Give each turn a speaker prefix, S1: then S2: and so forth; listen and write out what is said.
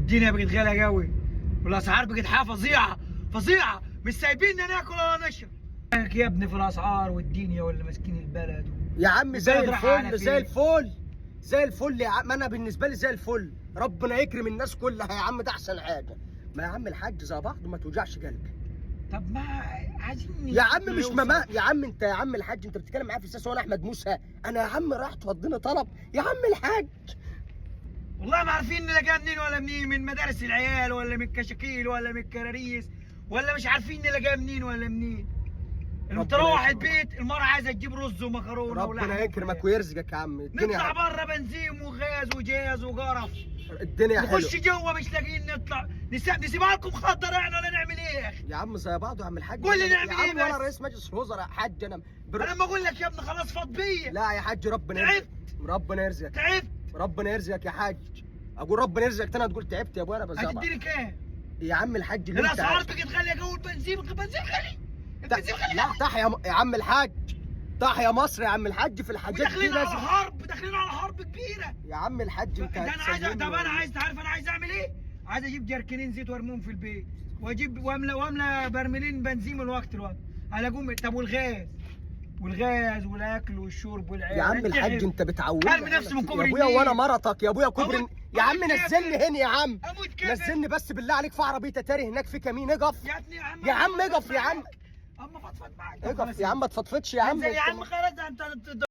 S1: الدنيا بقت غالية قوي، والاسعار بقت حاجة فظيعة فظيعة، مش سايبيننا ناكل ولا نشرب. يا ابني في الاسعار والدنيا واللي ماسكين البلد
S2: يا عم زي
S1: البلد رايحة على
S2: الفل، زي
S1: فين؟
S2: الفل، زي الفل يا عم. انا بالنسبة لي زي الفل، ربنا يكرم الناس كلها يا عم، ده احسن حاجة. ما يا عم الحاج زي بعض، ما توجعش قلبي
S1: طب ما عايزين
S2: يا عم. مش
S1: نوصل.
S2: ماما يا عم، انت يا عم الحاج انت بتتكلم معايا في السياسة وانا احمد موسى. انا يا عم رايح توديني طلب يا عم الحاج.
S1: والله ما عارفين نلاقيها منين ولا منين، من مدارس العيال ولا من الكشاكيل ولا من الكراريس، ولا مش عارفين نلاقيها منين ولا منين.
S2: ربنا
S1: تروح
S2: يكرمك.
S1: البيت المرأة عايزة تجيب رز ومكرونة
S2: ربنا
S1: ولحمة
S2: يكرمك
S1: وفراخ.
S2: ويرزقك يا عم. الدنيا
S1: نطلع بره بنزين وغاز وجاز وقرف،
S2: الدنيا حلوة
S1: نخش جوه مش لاقيين نطلع، نسيبها لكم خضر احنا ولا نعمل ايه يا اخي؟
S2: يا عم زي بعض يا عم الحاج.
S1: قول لي نعمل
S2: يا عم
S1: إيه
S2: ولا
S1: بس؟
S2: رئيس مجلس الوزراء يا حاج. انا
S1: انا لما اقول لك يا ابني خلاص فاض بيا.
S2: لا يا حاج ربنا
S1: تعبت.
S2: يرزقك، ربنا يرزقك،
S1: تعبت.
S2: ربنا يرزقك يا حاج. اقول ربنا يرزقك تاني هتقول تعبت يا ابويا. انا بس
S1: هتديني كام؟
S2: يا عم الحاج اللي انت
S1: الاسعار
S2: عايزه.
S1: بقت غالية قوي، البنزين البنزين غالي، البنزين غالي.
S2: لا طح يا عم الحاج، طح يا مصر يا عم الحاج في الحاجات دي
S1: وداخلين على
S2: لازم.
S1: حرب، داخلين على حرب كبيرة.
S2: يا عم الحاج انت
S1: ده انا عايز،
S2: هتسلمني
S1: طب انا
S2: ولا
S1: عايز، عارف انا عايز اعمل ايه؟ عايز اجيب جركنين زيت وارميهم في البيت، واجيب واملى برميلين بنزين من وقت لوقت على جم. طب والغاز؟ والغاز والاكل والشرب والعيال.
S2: يا عم الحاج انت بتعودني.
S1: ارمي نفسي من كوبري
S2: يا ابويا
S1: النيل.
S2: وانا مرتك يا ابويا كوبري يا عم
S1: أموت
S2: نزلني
S1: كافر.
S2: هنا يا عم،
S1: اموت كده.
S2: نزلني بس بالله عليك. في عربية تتاري هناك في كمين، اقف
S1: يا ابني يا عم،
S2: يا عم اقف يا عم.
S1: اما فضفض معاك.
S2: اقف يا عم، ما تفضفضش يا عم.
S1: انزل يا عم خلاص، ده انت